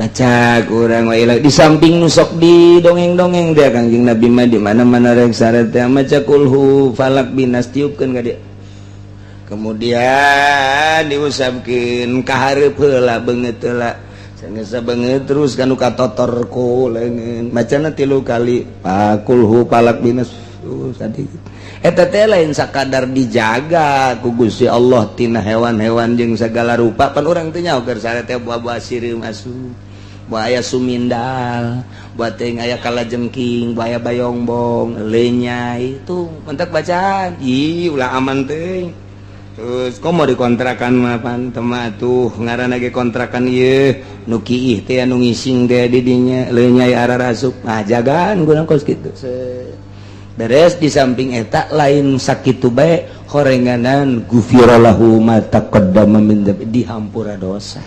Baca kurang di samping nu sok di dongeng-dongeng dia. Kangjeng Nabi mah di mana-mana rek sare teh maca kulhu, falak, binas, tiupkeun ka dia, kemudian diusapkeun ka hareup heula, beungeut heula. Sanggeus beungeut, terus kanu katotor ku leungeun, macana tilu kali kulhu, falak, binas. Tadi eta teh lain sakadar dijaga ku Gusti Allah tina hewan-hewan jeung segala rupa. Pan urang teh nyaho keur sare teh buah-buah sireum asup, buah aya sumindal, buah teh aya kalajengking, buah aya bayongbong, lenyai. Itu mentak bacaan, ih, ulah aman teh. Terus kok mau dikontrakan mah pan tema tuh ngaranna ge kontrakan ieu nu kiih teh, anu ngising teh di dinya, lenyai ararasup. Nah, jagaan guna kos kitu beres. Di samping eta lain sakitu bae, horenganan gufira lahu ma taqaddama min, dihampura dosa.